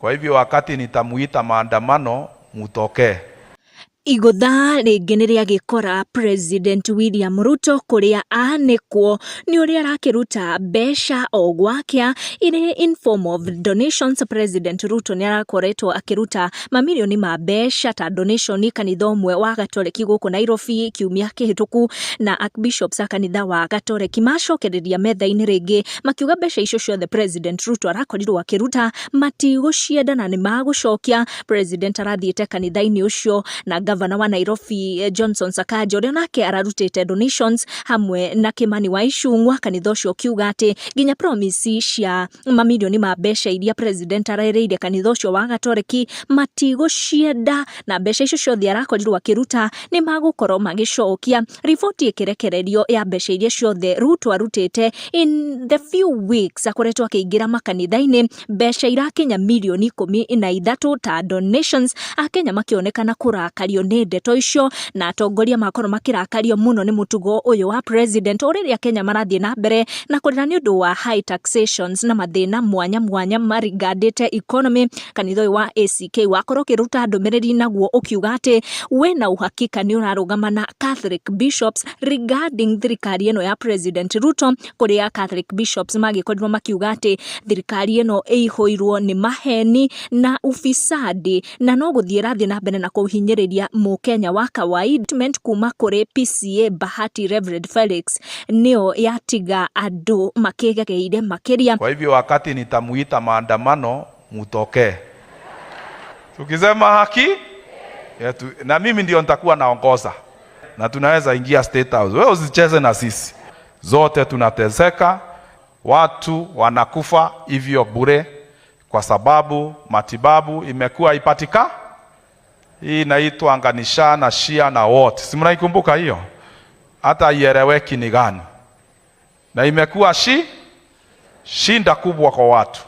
Kwa hivyo wakati nitamuita maandamano, mutokee. Igũtha rĩngĩ nĩ rĩagĩkora President William Ruto kũrĩa anĩkwo nĩ ũrĩa arakĩruta mbeca o gwakĩa irĩ in form of donations. President Ruto nĩ arakoretwo akĩruta mamirioni ma mbeca ta donation kanitha ũmwe wa Gatoreki gũkũ Nairobi kiumia kĩhĩtũku, na archbishops a kanitha wa Gatoreki macokereria metha-inĩ rĩngĩ makiuga mbeca icio ciothe President Ruto arakorirwo akĩruta matigũcienda na nĩ magũcokia. President arathiĩte kanitha-inĩ ũcio na gavana wa Nairobi Johnson Sakaja, ũrĩa nake ararutĩte donations hamwe na Kimani wa Ichung'wa. Kanitha ũcio ũkiuga atĩ nginya promise cia mamirioni ma mbeca iria president arerĩire kanitha ũcio wa Gatoreki matigũcienda, na mbeca icio ciothe arakorirwo akĩruta nĩ magũkorwo magĩcokia. Riboti ĩkĩrekererio ya mbeca iria ciothe Ruto arutĩte in the few weeks akoretwo akĩingĩra makanitha-inĩ, mbeca irakinya mirioni 13 ta donations. Akenya makĩonekana kũrakario nĩ ndeto icio, na atongoria makorwo makĩrakario mũno nĩ mũtugo ũyũ wa president, o rĩrĩa Kenya marathiĩ na mbere na kũrĩra nĩ ũndũ wa high taxations na mathĩna mwanya mwanya marigandĩte economy. Kanitha ũyũ wa ACK wakorwo ũkĩruta ndũmĩrĩri naguo ũkiuga atĩ wĩna uhakika nĩ ũrarũgama na Catholic bishops regarding thirikari ĩno ya President Ruto, kũrĩa Catholic bishops magĩkorirwo makiuga atĩ thirikari ĩno ĩihũirwo nĩ maheni na ufisadi, na no gũthiĩ ĩrathiĩ na mbere na kũhinyĩrĩria mũkenya wa kawaida. Kuma kũrĩ PCEA Bahati Reverend Felix nĩyo yatiga andũ makĩgegeire makĩria. Kwa hivyo wakati nitamuita maandamano, mutokee. Tukisema haki yetu, na mimi ndio nitakuwa naongoza na tunaweza ingia State House. Wewe usicheze na sisi, zote tunateseka, watu wanakufa hivyo bure kwa sababu matibabu imekuwa ipatika. Hii inaitwa anganisha na shia na wote, si mnaikumbuka hiyo? Hata ieleweki ni gani, na imekuwa shinda kubwa kwa watu.